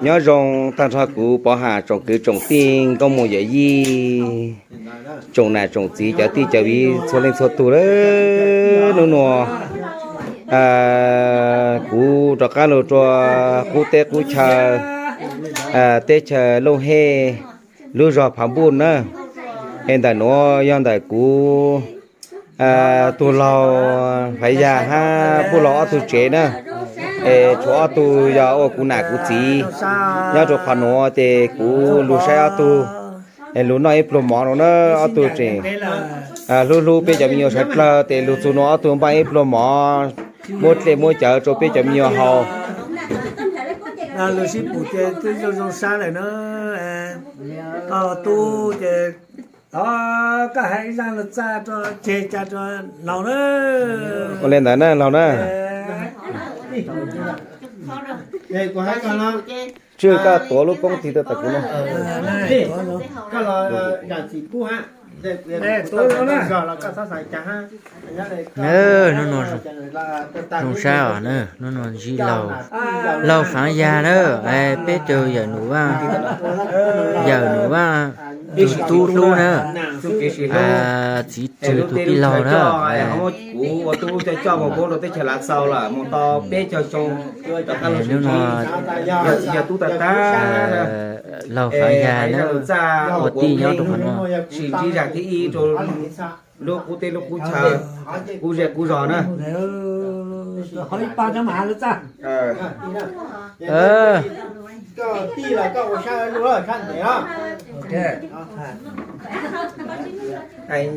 Nyob zoo tag nrho kuv Pov Ham tsoom kwv tsoom tij nkauj muam yawm yij, tsoom nam tsoom txiv cov tij cov viv txhua leej txhua tus lawm. Hnub nua kuv rov qab los rua qub teb qub chaw, teb chaws Looj Hej, lub zog Phav Npuj na. Es ntawm nuav yog ntawm kuv tug laug Faiv Yag hab puj laug ob tug tsev na. Es tshuav ob tug yog ua kuv nam kuv txiv nyob rua qhov nuav ces kuv lug saib ob tug, es lug noj ib pluag mov no na. Ob tug tseem hlub hlub peb cov me nyuam sawv dlawg ces lug txug nuav ob tug npaj ib pluag mov, muab dlej muab cawv rua peb cov me nyuam haus. Lug sib pum ces twb zoo zoo sab lawm na. Tub ces koj hais ib zaj lug txaj rua tseg ca rua laug na. Ua le ntawd na laug na. Tswj koj tuav lub koob tig tuaj tom kuv no. Hnub no zoo sab os na, hnub no ntsib laug Faiv Yag na, peb tug yawm Num Vaj, yawm Num Vaj tug tub hlub na, txiv Rwg tug tij laug na. Kuv ua tub coj coj mus pub rau teb chaws Lav Xaus lawm mus tau peb caug xyoo, hnub no yog tub tag tag, laug Faiv Yag na, ua tij nyob rau qhov no, tsis ntsib zag thib ib rau lub qub teb lub qub chaw, qub zej qub zog na.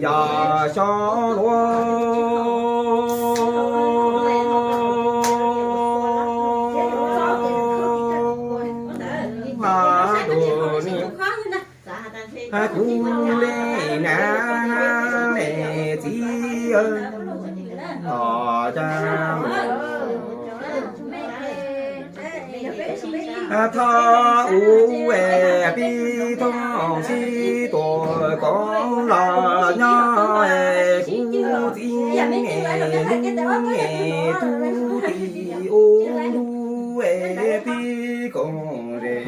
Yog xyov luag dua ni, kuv le na le txiv, os cas thov ua peb thov sib tua koob los nyob kuv txiv lub tub ti ua lub peb koom ze.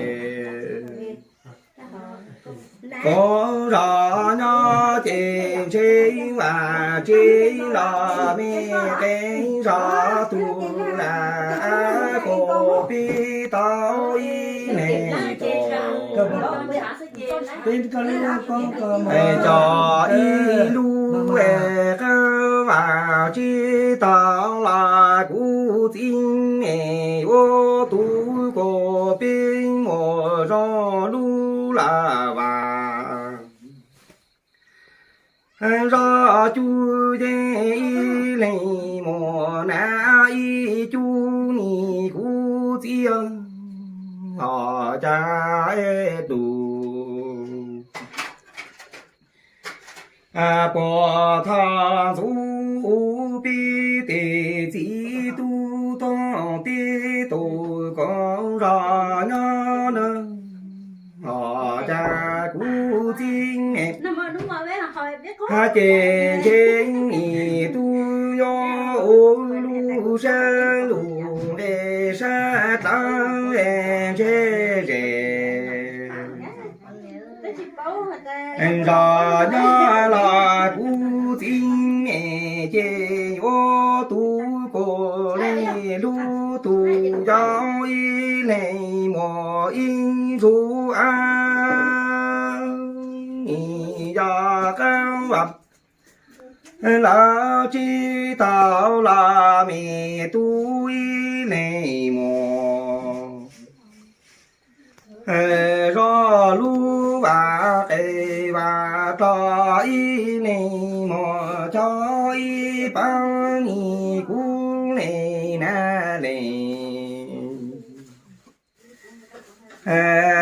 Koob zos nyob ces ntshe vam tsev los me qee zos tug lam koj peb tau ib leeg tus. Cov ib lub qab vam tsev tau los kuv txiv yuav tub koj peb mus zov lub laj vam. Zov cub yeej ib leeg mus na, ib cub ni kuv txiv, os cas tus puag tha ntxuv peb tes txiv tub tog peb tus koob zos nyob na, os cas kuv txiv hab ces ntshe ib tug yuav ua lub sab lug nqe sab dlawb ntshe ze. Zos nyob los kuv txiv ces yuav tub koj leej lub tug yau ib leeg mus ib ntsug ab, yog qab vam lawv tsev tau los me tub ib leeg mus zov lub vam qe vam dlog ib leeg mus cov ib paab ni kuv le na le.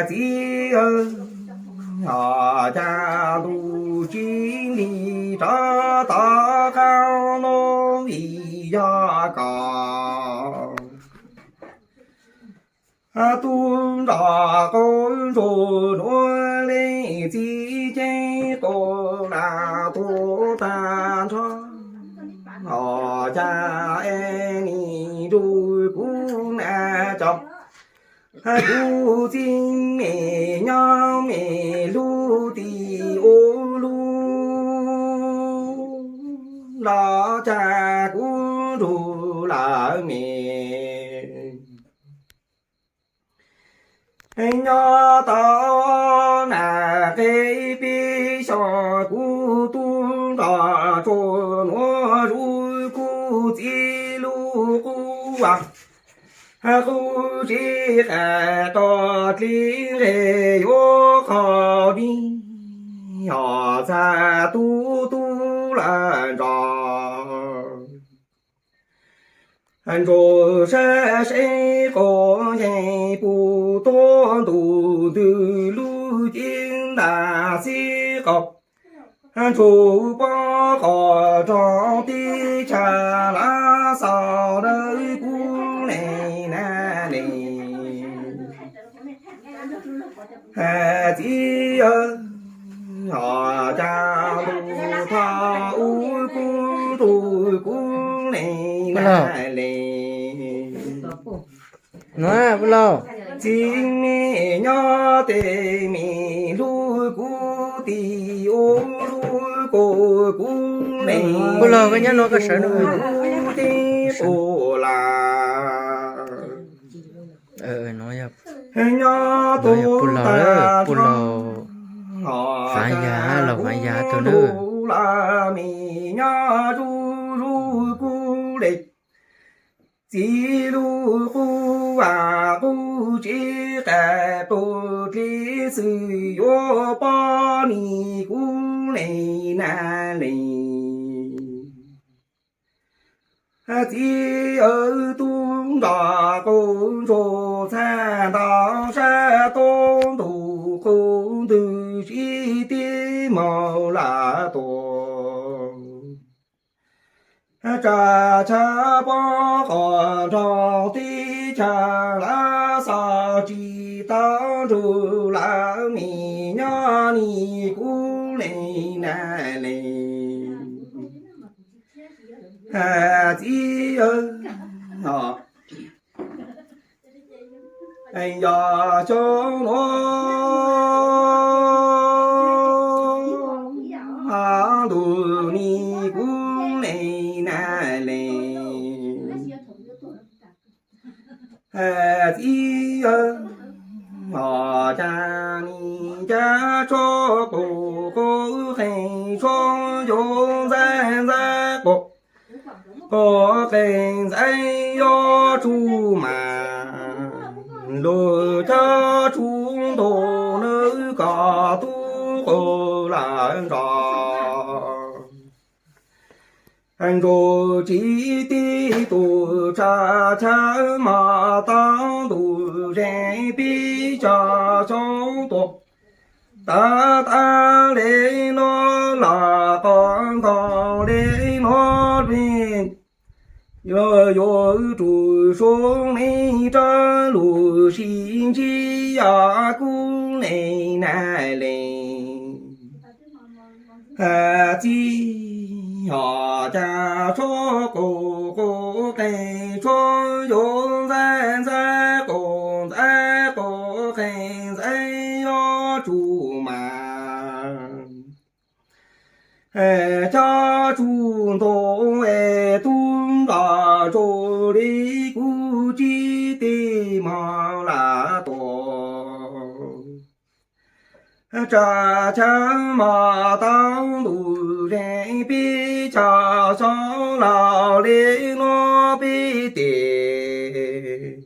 Txiv, os cas ntuj tsis nti rov tom qab no vim yog koj tub nrog qau ntsuag nuav leej txiv ceeb qau lam tuag tag nrho. Os cas es nim nrug kuv na cov Kuv txiv me nyob me lub tim ub lub los cas kuv nrug lawv me nyob tau na qe peb xyoo kuv tub nrog tsuag nuav zuj kuv txiv lub qub a, qub tsis qas tog dli nqe yuav qhov dib, hos txhaj tub tub lawm nrog ntsuag sab seb quas yeej puas tuab ntuj ntws lub ceeb ntaj xib qaum, ntsuag pob qos rog teb chaws lav xaus dawb kuv neej na neej. Txiv, hos cas ntuj thoj ub kuv nrug kuv neej na neej. Txiv me nyob tes me hlub kuv tim ub lub kuv kuv neej, kuv teb ua lawm. Nyob tus tag nrho, hos cas kuv nrug lawv me nyob zuj zuj kuv le. Txiv lub qub a, qub tsis qas tug dli xwb yuav poj niam kuv neej na neej. Txiv aw, tub nrog quas ntsuag txhaj ntaus sab tub ntug qub ntws sib tib moog lawm tuaj. Tsa chaw pob qos nrog teb chaws lav xaus tsis tau nrug lawv me nyob ni kuv neej na neej. Txiv aw, yog xyoo nuav ntug ni kuv neej na neej. Txiv aw, hos cas ni cas tshuav quas quas qeej tshuav yuav ntxaib ntxaib quas quas qeej ntxaib yuav tsuj mas, lug cov tsuj ntuj nawb koj tub quas lawm nrog ntsuag tsis tib tug tsa chaw mos tau ntuj zeej pib cov xyoo tuaj. Tav tav le nuav los qhov nkaus le nuav plig, yuav yuav rua suav neej rov lug sib ntsib yog kuv neej na neej. Txiv, hos cas tshuav quas quas qeej tshuav yuav ntxaib ntxaib quas ntxaib quas qeej ntxaib yuav tsuj mas, cov tsuj ntuj es tub nrog ntsuag le kuv tsis tib moog lawm tuaj. Tsa chaw mos tau ntuj zeej pib cov xyoo los le nuav peb tes,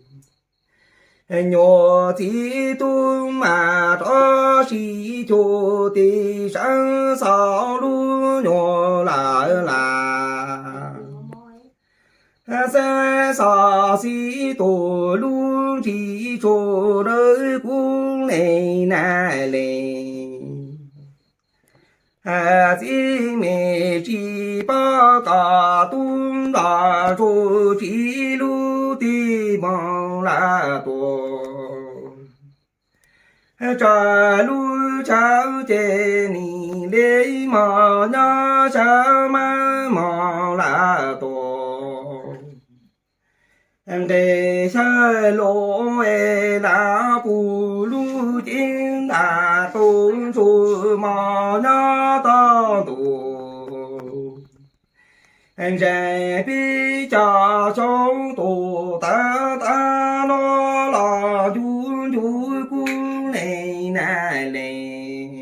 nyuas txiv tub mas rov sib cuag tes sawv xov lub nyuas lawm lawm. Xav xov xib tug lub ntsis tsuag nawb kuv neej na neej. Txiv me tsis paub koj tub nrog ntsuag tsis lub tib moog lawm tuaj. Tsa lub chaw ces nim le mos nyob xyaw mab moog lawm tuaj. Nqes xyaw los es lav pus lub cev ntam qus ntsuag mos nyob toj ntuj. Ntshe peb cov xyoob tus tav tav no los ncu ncu kub leej na leej.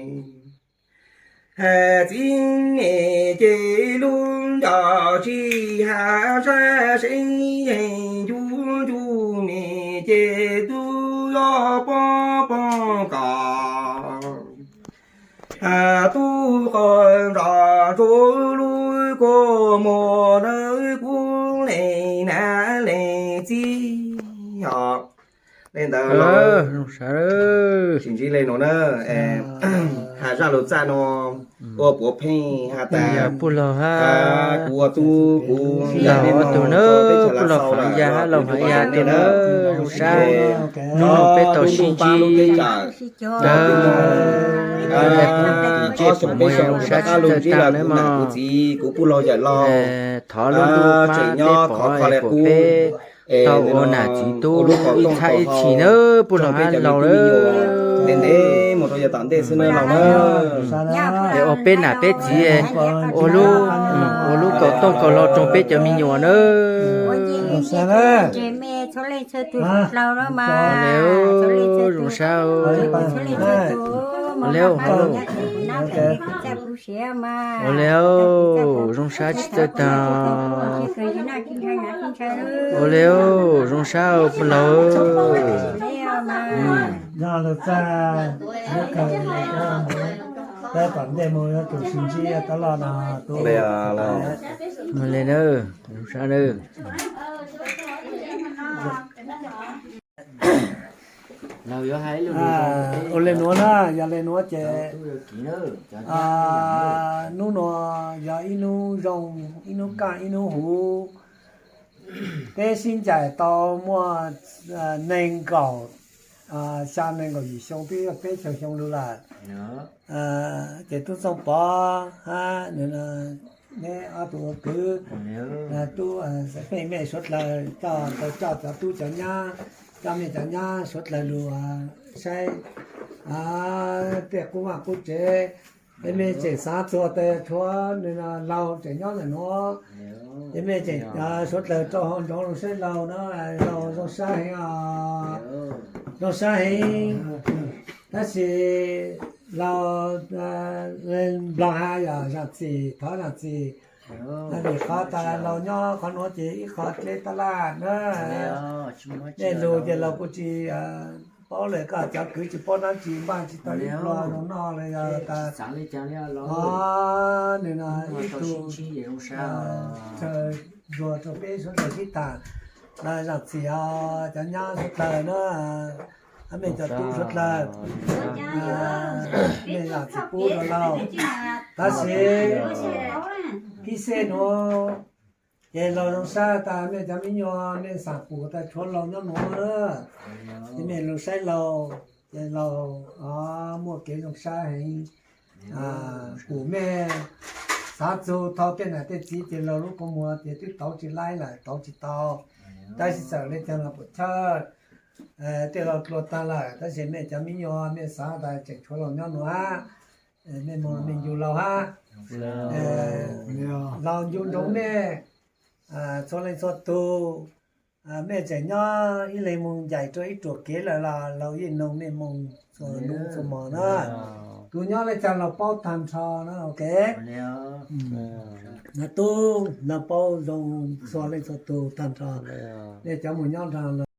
Txiv me ces lub ncauj tsis hais sab seeb yeej ncu ncu me ces tub yuav poob poob kos. Tub qos nrog rau lub kua muag nawb kub leej na leej txiv os. Le ntawd los sib ntsib le nuav na, has zaj lus txaj no ua puav pheej has tas puj laug hab kuv ua tub kuv yam peb no tug na, puj laug Fav Yaj hab laug Hav Yaj tug na, zoo sab hnub no peb tau sib ntsib. Ob xyoo peb xyoo kuv rov qab lug ntsib lawm kuv nam kuv txiv kuv puj laug yawm laug, thov lub ntuj pab tseem nyob khov kho le qub, tau ua nam txiv tub ib txhab ib txhis na puj laug hab laug. Ntev ntev mus rau yav tom ntej xwb na laug na. Es ua peb nam peb txiv, ua lub, ua lub kaum tooj kaum hlau rau peb cov me nyuam na. Ua le, zoo sab. Ua le, zoo sab tsis txawj tag. Ua le, zoo sab puj laug. Ua le na, zoo sab na. Ua le nuav na, yog le nuav ces hnub nuav yog ib hnub zoo, ib hnub kaj ib hnub huv. Peb sib ncaim tau muaj nees nkaum, xya nees nkaum yim xyoo twb yog peb caug xyoo lug lawm. Ces tub Txooj Pov hab neb ob tug ua kwv, tub Xeem Pheej mej suav dlawg coj tau coj cov tub cov nyab, coj mej cov nyab suav dlawg lug saib tej qub vaj qub tsev. Es mej tseem xaav txug tas tshuav laug tseem nyob ntawm nuav, es mej tseem suav dlawg rau hauv nroog lug saib laug na, laug zoo sab heev os, zoo sab heev. Tab sis laug Nplog has yog zaam txim, thov zaam txim, vim qhov tas laug nyob qhov nuav ces ib qho dleb tab laj na, dlej lug ces laug kuj tsis paub lawm, koj cov kwv tsis paub dlaab tsi, npaj tsis tau ib pluag zoo noj los yog tas, nws no ib tug chaw ntuag rau peb suav dlawg sib tham. Zaam txim os cov nyab suav dlawg na, mej cov tub suav dlawg, mej zaam txim pub rau laug. Tab sis pib xej nuav ces laug zoo sab tas mej cov me nyuam mej xaam pum tas tshuav laug nyob nuav na, ces mej lug saib laug, ces laug muaj kev zoo sab heev. Pum mej xaav txug tau tej nam tej txiv ces laug lub kua muag ces twb tauv tsis laib lawm, tauv tsis tau. Tab sis txawm le caag los puam chawj, tej laug dlua taag lawm, tab sis mej cov me nyuam mej xaav tas tseem tshuav laug nyob nuav hab, mej moog mej ncu laug hab. Laug ncu ntsoov mej txhua leej txhua tug, mej tseem nyob ib leeg moog ncaim rua ib ruam kev lawm los laug yeej noog mej moog txhua nub txhua mos na. Tug nyob le caag laug paub taag nrho na, ok. Tub laug paub zoo txhua leej txhua tug taag nrho, mej cov moog nyob nrog